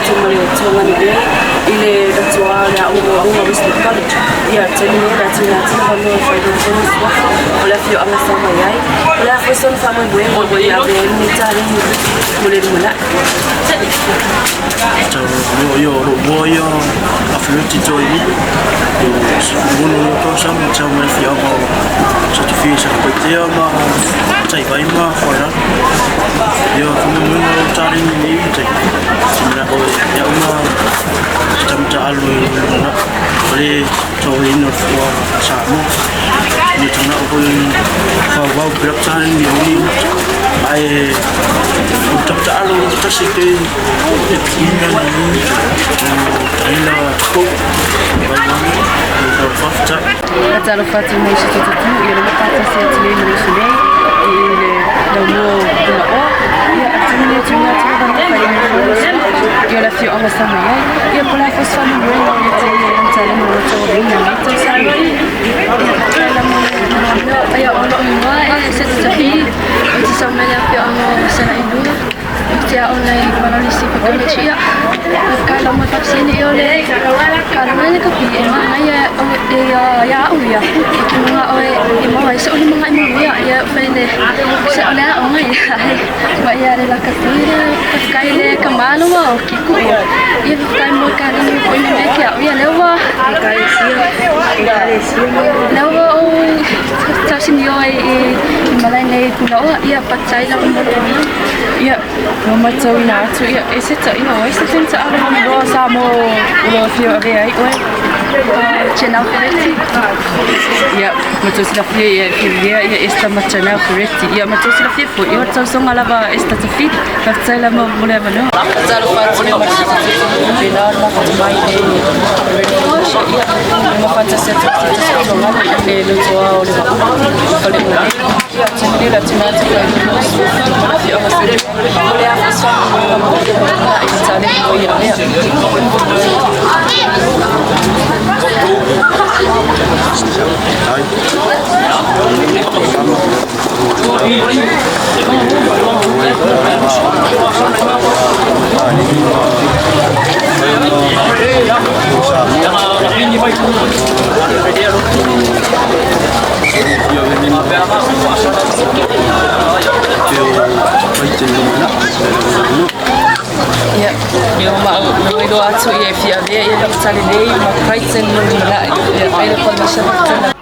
atu ma le Tuagani nei i le Ratoa o le Aoga o Aoga Wesley College. Ia, taimi nei le atu ina atu le fai le tonu suafa o le afioaga sa mai ai. O le a foi sona faamoemoega o ia avea ai lenei taleni mo le lumanai. Tau yo ro mo yo afluti to i yo mono no tausaga tau mai fiaga o Satufia Satupaitea ma Taivai ma Fuailalo. Ia faamoemoega o taleni nei tai te mana'o e au ma se tamata alu i lumanai o le tauaveina o le fua a Samoa. Ia te mana'o foi faaauau pea taleni o nei ae o le tamata alo tasi pe e ina nei taina tupu vai manu o faafetai. Faatalofa atu mo se tututu ia le faatasi atu nei ma le uso nei i le laumua o Punaoa. Ia atonu e tuuina atu lava le fai ia le afioaga sa mai ai. Ia po o le a foi se faamoemoega o le tia ia le taleni o lo tauaveina i lenei tausaga. Ia o lou igoa e Setatafi, ou te sau mai le afioaga o Salailua, ou te aoga i Malolisi College. Ia, faafetai lava mo le faafesili o le kalena le kapi e manaia e ia au ia, ou te manao e maua ai so'u limagai manuia, ia fai le se o le aoga ia, ai ma ia le lakapi le faafetai le kamalo ma o kiku'u. Ia faafetai mo le kalena ua tuuina mai ke a'u ia lea ua lea ua ou tausinio ai i malae nei i Punaoa. Ia faafetai lava mo lou avanoa. Ia, ua matauina atu ia e se taʻina o ai se tini taʻalo mamiloa Samoa o lo afio avea ai oe. Janelle Ferretti. Ia, ma tou silafia ia e whiria ia Esther ma Janelle Ferretti. Ia, ma tou silafia foi, ia o le tausoga lava a Esther Tafili. Faafetai lava mo le avanoa. Talofa atu le faapena ona mafuta mai nei ia ma faatasi atu i se tasi o tulaga i le lotoa o le Faleula nei. Ia, tini le atu atu kai le afioaga sili. O le a fesoasoani mo le lumanai i taleni o ia mea. Ia, ia ma au iloa atu ia e fia avea ia le tali nei ma Crichton mo le lumanai. Ia, ai le komasha.